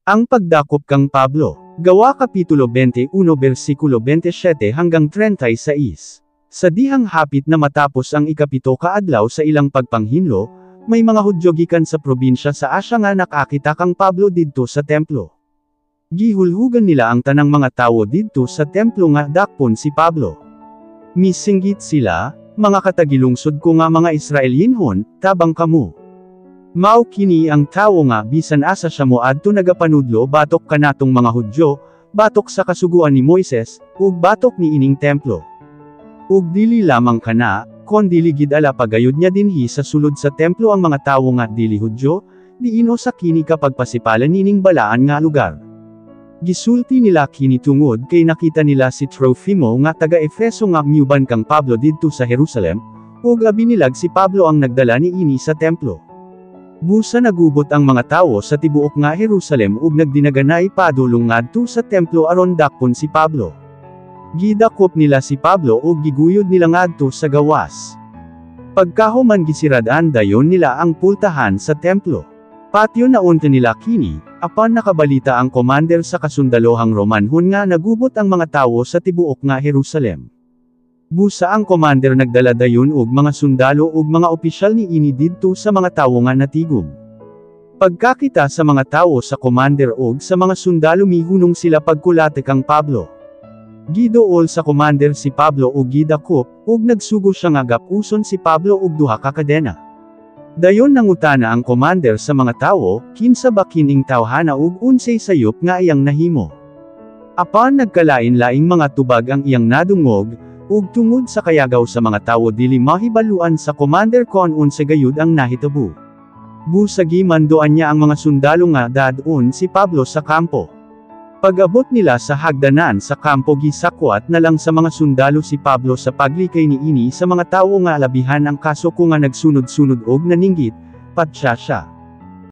Ang pagdakop kang Pablo. Gawa Kapitulo 21 versikulo 27 hanggang 36. Sa dihang hapit na matapos ang 7 ka adlaw sa ilang pagpanghinlo, may mga Hudyo gikan sa probinsya sa Asia nga nakakita kang Pablo didto sa templo. Gihulhugan nila ang tanang mga tawo didto sa templo nga dakpon si Pablo. Misinggit sila, "Mga katagilungsod ko nga mga Israelinhon, tabang kamo. Mao kini ang tawo nga bisan asa siya moadto nagapanudlo batok kanatong mga Hudyo, batok sa kasuguan ni Moises, ug batok niining templo. Ug dili lamang kana, kon dili gidala pagayod niya dinhi sa sulod sa templo ang mga tawo nga dili Hudyo, diin usa kini ka pagpasipala nining balaan nga lugar." Gisulti nila kini tungod kay nakita nila si Trofimo nga taga Efeso nga miuban kang Pablo didto sa Jerusalem, ug abi nilag si Pablo ang nagdala niini sa templo. Busa nagubot ang mga tawo sa tibuok nga Jerusalem ug nagdinaganay padulong ngadto sa templo aron dakpon si Pablo. Gidakop nila si Pablo ug giguyod nila ngadto sa gawas. Pagkahuman, gisirad-an dayon nila ang pultahan sa templo. Patyon na unta nila kini, apan nakabalita ang komander sa kasundalohang Romanhon nga nagubot ang mga tawo sa tibuok nga Jerusalem. Busa ang komander nagdala dayon og mga sundalo ug mga opisyal niini didto sa mga tawo nga natigom. Pagkakita sa mga tawo sa komander og sa mga sundalo, mihunong sila pagkulate kang Pablo. Giduol sa komander si Pablo og gidakop, ug nagsugo siya nga gapuson si Pablo og duha ka kadena. Dayon nangutana ang komander sa mga tawo, kinsa ba kining tawhana ug unsay sayop nga iyang nahimo. Apan nagkalain-laing mga tubag ang iyang nadungog, ug tungod sa kayagaw sa mga tawo dili mahibaluan sa komander kon unsa gayud ang nahitabo. Busa gimanduan niya ang mga sundalo nga dad-on si Pablo sa kampo. Pag-abot nila sa hagdanan sa kampo, gisakwat na lang sa mga sundalo si Pablo sa paglikay niini sa mga tawo nga labihan ang kasuko nga nagsunod-sunod og naninggit, "Patya siya.